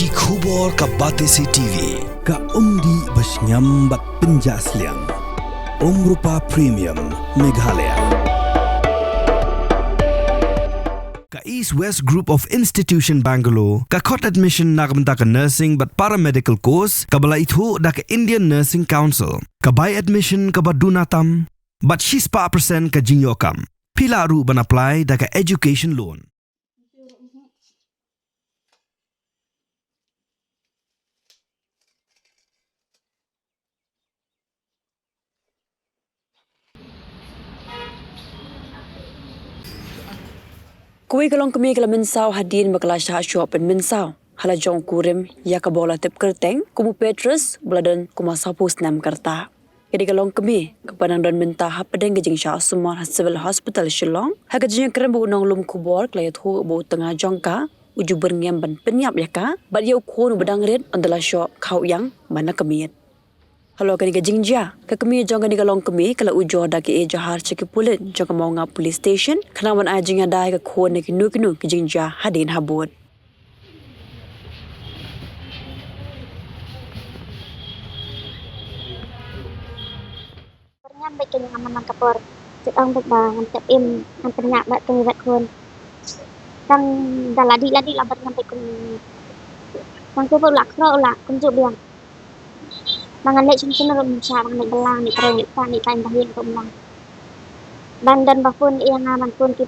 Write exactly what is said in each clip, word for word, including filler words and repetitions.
Ki khubor ka Batesi T V, ka umdih ba shngiam bad pynjah sliang. Umrupa Premium, Meghalaya. Ka East West Group of Institution Bangalore, ka khot admission na ka bynta ka nursing bad paramedical course, kaba la ithuh da ka Indian Nursing Council. Ka bai admission kaba duna tam, bad shispah percent ka jingïoh kam. Phi lah ruh ban apply da ka education loan. Kawei ka longkmie ka la mynsaw hadien ba ka la shah shoh pynmynsaw ha la jong u kurim ïa kaba u la tip kyrteng kum u Petrus, ba la don kum u sawphew snem ka rta. Ka dei ka longkmie kaba nang don mynta hapdeng ka jingshah sumar ha Civil Hospital Shillong. Ha ka jingïakren bad u nonglum khubor ka la ïathuh ba u tnga jong ka u ju byrngem ban pynïap ïa ka bad ïa u khun uba dang rit, ynda la shoh khaw ïang ban la kmiat. Halor kane ka jingjia, ka kmie jong kane ka longkmie ka la ujor da ka ejahar sha ki pulit jong ka Mawnga Police Station khnang ban ai jingïada ïa ka khun na kino kino ki jingjia hadien habud. Byrngem beit ka, nga man man ka por. Shu ong beit ba ngan tep im, ngan pynïap bad kane bad khun. Tang da la dih la dih la byrngem beit kum, tang tu ba u la khroh u la kumjuh biang. Ba ngan leit shen shen ruh ym shah, ba ngan leit bylla, leit trei, leit tah, leit tah ïa ba ïing ruh ym long. Ban don ba phone ïa nga, ban phone ki,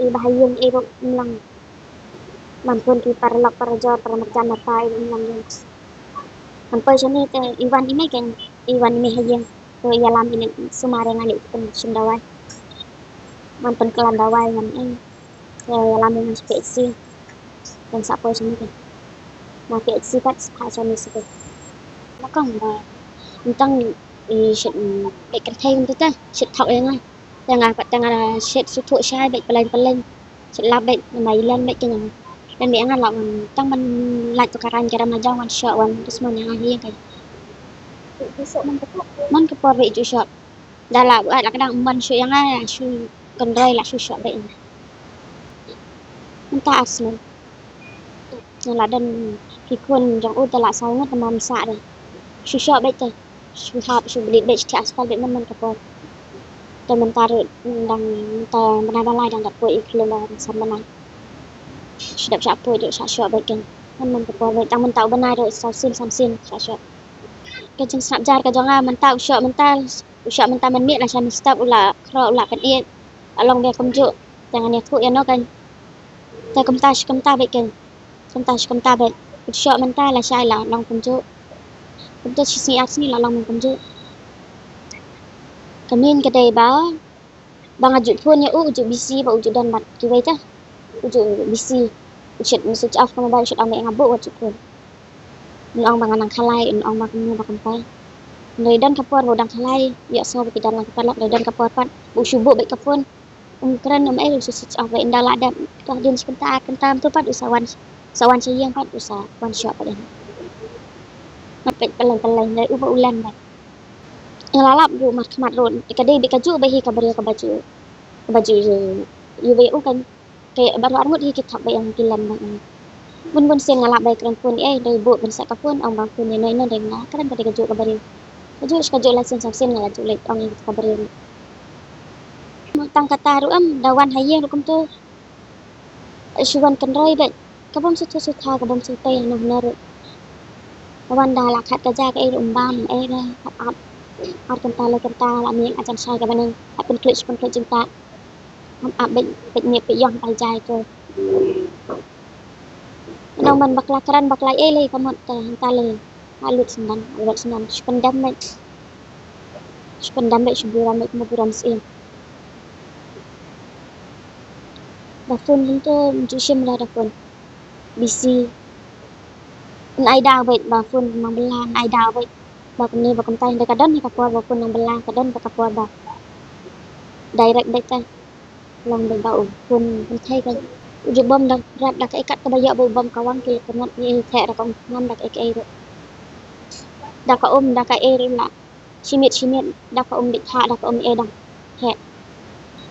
ïa ba ha ïing ïa ruh ym long. Ban phone ki paralok parajor paramarjan nata ïa ruh ym long ïa. Ban poi shane te i wan i mei, kan i wan i mei ha ïing. To ïalam i leit sumar ïa nga, leit pynshim dawai. Ban pynkylla dawai ngan ïa. Te ïalam ïa nga sha P H C. Kan sa poi shane te. Na P H C pat sa phah shane sha te. Ba kong ba tang i shet beit kyrthei kumta te, shet thok ïa nga. Te nga pat te nga shet shu thuh shai beit, pyllein pyllein. Shet lap beit, namar i len beit kane. Len beit ïa nga lah wan tang ban lait to ka rain ka ram la jong wan shoh wan dusmon ïa nga hi ka. Man ka por beit ju shoh. Da la buaid la ka dang ym ban shu ïa nga, shu kynroi la shu shoh beit. Mynta ar snem. Nga la don ki khun jong u te la saw ngut, te mam sah de. Shu shoh beit te. Shu hap shu blit beit, shu thiah aspal beit man man ka por. Te mynta ruh dang mynta bnai ba lai dang dap poi i khlem ba san bnai. Shu dap shah poi ruh shah shoh beit ken. Man man ka por beit, tang mynta u bnai ruh saw sien san sien shah shoh. Ka jingsngap jar ka jong nga mynta u shoh mynta, u shoh mynta mynmiet la sha mynstep u la khroh u la pynïeit. La long beit kumjuh. Te ngan ïathuh ïano kan. Te kumta shi kumta beit kan. Kumta shi kumta beit. Kumta shi kumta la shai la long kumjuh. Kumta shi sngi ar sngi la long kumjuh. Ka mien ka dei ba, ba nga ju phone ïa u, u ju busy ba u ju don bad kiwei te. U ju busy. U shet, u switch off ka mobile, u shet ong ba nga buh wat ju phone. Un ong ba nga nang khalai, un ong ba kumne ba kumtai. Hynrei don ka por ba u dang khalai, ïohsngew ba ki don lang ki paralok, hynrei don ka por pat ba u shu buh beit ka phone. Um kren um ei, u shu switch off beit, ynda la dep ka hadien shi kynta ar kynta mynta pat u sa wan, sa wan sha ïing pat u sa wan shoh pat ïa nga. Mat peit pyllein pyllein, hynrei u ba u len beit. Nga la lap ruh markhmat ruh, ka dei beit kajuh beit hi ka briew kaba ju, kaba ju ïa u beit u kan. Ka baroh arngut hi ki thok beit ïa nga, ki len beit ïa nga. Bun bun sien nga lap ba kren phone ïa, dei buh ban sah ka phone, ong ba phone ïa ino ino, dei nga kren ka dei kajuh ka briew. Kajuh shi kajuh lai sien saw sien nga la ju leit ong ïa ka briew. Tang kata ruh em, da wan ha ïing ruh kumto. Shu wan kynroi beit. Ka bym sngewthuh sngewthaw, ka bym sngewtei hano hano ruh. Wan da la khat ka ja kaei ruh ym bam, ym ei re, hap ap. Ar kynta lai kynta la mih jan shai kaba nang, hap pynkhluit shi pynkhluit jingtah. Hap ap beit, beit miet beit ïong, hap ai jai to. Nang ban bakla kren bakla ei lei ka mut te hangta lei. Ha lut sngewdon, ha lut sngewdon, shu pyndem beit. Shu pyndem beit, shu burom beit, kumba burom syiem. Da phone kumto, ym ju shim re da phone. Busy. Yn ai daw beit ba phone nang bylla, yn ai daw beit ba kumne ba kumtai, hynrei ka don hi ka por ba phone nang bylla, ka don beit ka por ba direct beit te. Long beit ba u phone kynthei ka. U ju bom da rap da kaei kat kaba ïoh ba u bom ka wang ki la kynnoh ïa i theh da ka um khnam da kaei kaei ruh. Da ka um da kaei ruh la. Shimiet shimiet da ka um beit ha da ka um ei dang. Heh.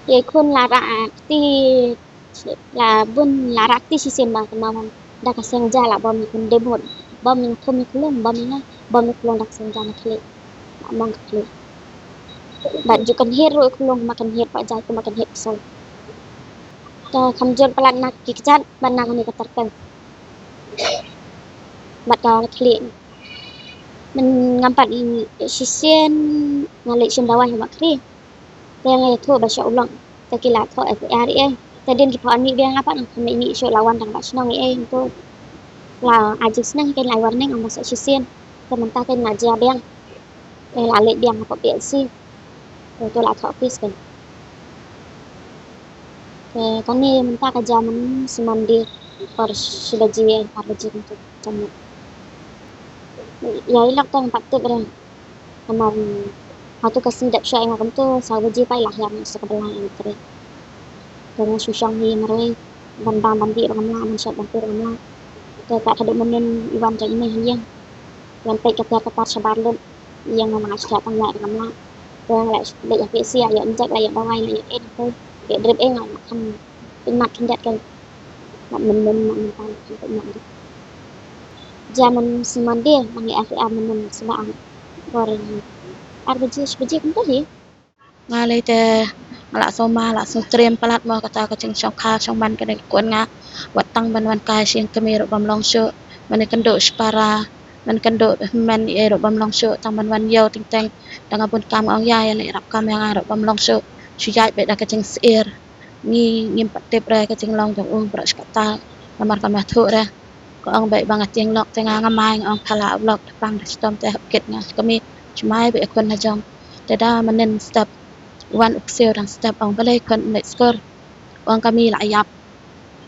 Ïa i khun la rah kti la bun la rah kti shisien ba kynmaw. Da ka seng ja la bom ïa ka debut, bom ïa ka thum ïa ka khulung, bom ïa nga, bom ïa ka khulung da ka seng ja na khlieh. La mong ka khlieh. Bad ju kynhied ruh ïa ka khulung, ma kynhied pat jai, ma kynhied pat soi. Te kham jur palat na ki kjat bad na kane ka tyrkeng. Bad ka khlieh. Mynta ngam pat shisien nga leit shim dawai ha Mawkhari. Te nga ïathuh ba sha u lok. Te ki la thoh F I R ïa. Te dien ki pha wan mih biang nga pat, nga kham leit mih shuh, la wan tang ba shnong ïa. Te la ai jingsneng, kein la ai warning ong ba sa shisien. Te mynta kein la jia biang. Te la leit biang hapoh P H C. Te to la thoh case kein. Te kane mynta ka jia mynta Sunday por shi baje, ar baje kumto. Ïa i lok te ngam pat tip re. Namar hato ka sngi dep shah ïa nga kumto, saw baje pat i la hiar sa ka bylla ïa nga trei. Te nga shu shong hi marwei, ban bam ban dih ruh ngam lah, ban shet ban pur ruh ngam lah. Te ka haduh mynnin i wan jong i mei ha ïing. Wan peit ka tiar ka tar shabar lut. Ïa nga ma nga shu thiah tang ïaid ruh ngam lah. Te nga la leit ha P H C, la ïoh inject, la ïoh dawai, la ïoh ei, te ïoh drip ei, nga la kham pynmat khyndiat kein. Nga mynnin, nga mynta nga kham pynmat. Jia mynta Sunday, nang ïa F I R mynnin sla ang. Por ar baje, shi baje kumto hi. Nga lei te nga la sngewma, la sngewtriem palat mo kata ka jingshongkha shongman kane ka khun nga. Wat tang ban wan kai sha ïing kmie ruh bym long shuh. Ban ïakynduh shipara, ban kynduh hynmen ei ruh bym long shuh, tang ban wan ïew teng teng. Da nga bun kam nga ong ïa, ïa leh ïarap kam ïa nga ruh bym long shuh. Shu ïaid beit da ka jingsyier. Ngi ngim pat tip re ka jinglong jong u baroh shi katta. Namar kam ïathuh re. Ka ong beit ba nga tieng lok, te nga nga mai nga ong pha lah u lok, da pang da shitom te hap kit nga ha ka mih. Shu mai beit ïa khun ha jong. Te da mynnin step, wan u ksiew dang step, ong balei khun ym leit skur. Ong ka mih la ïap.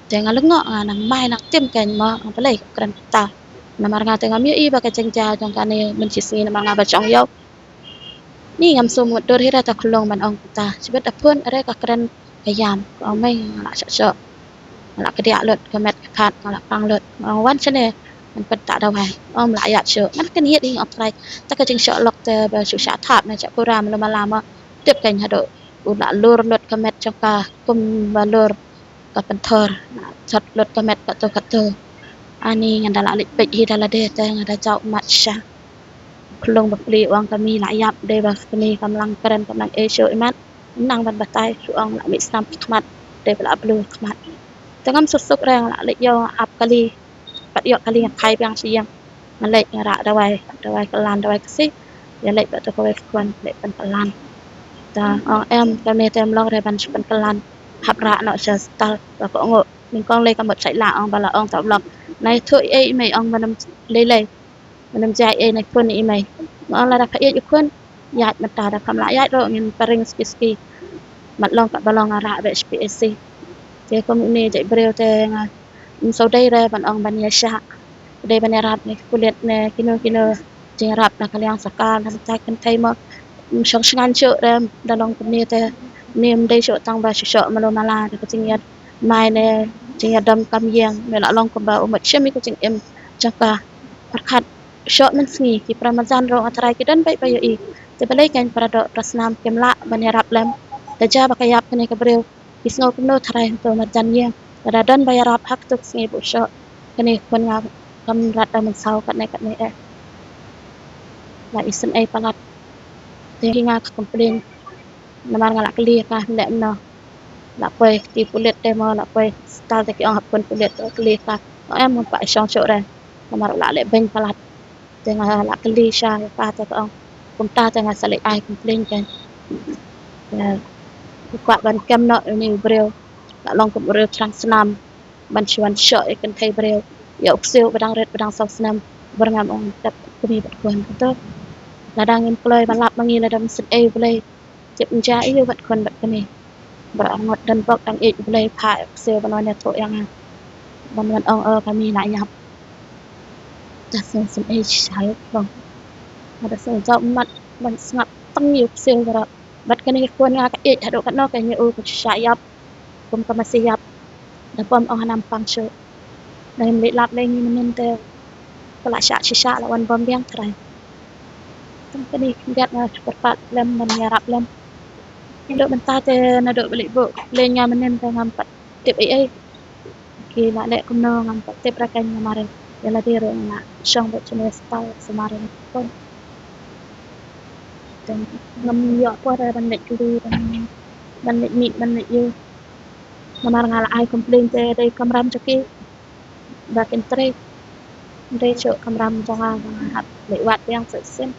Te nga lyngngoh, nga nang mai nang tim kein mo, ong balei ka kren kata. Namar nga te ngam ïohi ba ka jingjia jong kane mynshisngi, namar nga ba shong ïew. Ni ngam sngewmut dur hi re, ta khulung ban ong kata. Shibit da phone re ka kren ka ïam, ka ong mei nga la shoh shoh. Nga la kdiah lut ka met ka khat, nga la pang lut. Nga ong wan shane, ngan pyntah dawai. Ym lah ïaid shuh. Ngan kynhied hi, ong Trai. Ta ka jingshoh lok te ba shu shah thap ne shah kuram lum ma la ma. Tip kein haduh u la lur lut ka met jong ka, kum ba lur ka pynthor, la thot lut ka met katto katto. Ani nga da la leit peit hi da lade te nga da jaw ummat shisha. Khulung ba plie u ong ka mih la ïap, dei ba kane kam lang kren kam lang ei shuh imat. Nang ban batai shu ong la mih snam khmat, dei ba la blur khmat. Te ngam suk suk re, nga la leit ïoh ap kali. Pat ïoh kali nga phai biang sha ïing. Nga leit nga rah dawai, dawai kyllan, dawai Khasi. Ïa leit bad tu kawei ka khun, leit pynkylla. Ta ong em, kane te ym long re ban shu pynkylla. Hap rah noh sha hospital, ba kohnguh. Nyngkong lei ka mut shait lah, ong ba la ong ta u lok. Nai thuh ei i mei, ong ba nym lei lei. Ba nym jia ei, nai phone i mei. Nga ong lada pha ïeit u khun, ïaid mynta, da pham lah ïaid ruh ngin pynring ski ski. Mat long katba long, nga rah beit sha P H C. Te kum une jait briew te nga ym shu dei re ban ong ban ïashah. Dei ban ïarap ne ki pulit ne kino kino jingïarap na ka liang sorkar, na ka kynthei mo. Ym shong shngaiñ shuh re, da long kumne te, ne ym dei shuh tang ba shu shoh malu mala da ka jingïamai ne jingïadom kam ïeng, ne la long kumba u mut shim ïa ka jingim jong ka. Pyrkhat shoh mynsngi, ki para marjan ruh nga tharai ki don beit ba ïohi. Te balei kein para doh para snam kim lah ban ïarap lem. Te jia ba ka ïap kane ka briew, ki sngew kumno tharai hangto marjan ïing. Lada don ba ïarap ha kato ka sngi ba u shoh, kane ka khun nga kam rat da mynsaw katne katne eh. La isynei palat. Te hi nga ka complain. Namar nga la kylli ka hynleh mynno. La poi ki pulit te mo, la poi hospital te ki ong hap phone pulit, kylli ka. Ong em, ngam pat shong shuh re. Namar u la leh beiñ palat. Te nga la kylli sha ïa ka te ka ong kumta te nga sa leit ai complain kein. Te u kwah ban kem noh ïa une u briew. La long kum u briew thrang snam ban shu wan shoh ïa kynthei briew, ïa u ksiew ba dang rit ba dang saw snem. Bor ngam ong tep kmie bad khun kumto. Lada ngim kloi ban lap ma ngi, lada mynsiem ei U Blei. Tip ym jia ïa u bad khun bad kmie. Baroh arngut don bok dang ïeit, U Blei phah ïa u ksiew ban wan ïathuh ïa nga. Ban wan ong o ka mih la ïap. Da sngewsih ei shai long. Da sngewjaw ummat ban sngap tang ïa u ksiew baroh. Bad kane ka khun nga ka ïeit haduh katno kein ïa u, ka shu shah ïap. Kum ka masi ïap. Da bym ong ha nampang shuh. Da ngim leit lap lei ngi mynnin te ka la shah shisha, la wan bom biang tharai. Tang kane khyndiat nga shu kyrpad lem ban ïarap lem. Haduh mynta te naduh ba leit buh lei nga mynnin te ngam pat tip ei ei. ki la leh kumno ngam pat tip ra kein, namar ïa lade ruh nga la shong bad shane stall, namar ïa nga khun. Te ngam ïoh por ban leit kylli, ban, ban leit mih, ban leit ïoh. Namar nga la ai complain te dei kamram jong ki ba kin trei. Dei shuh kamram jong nga ba nga hap leit wad biang shisien.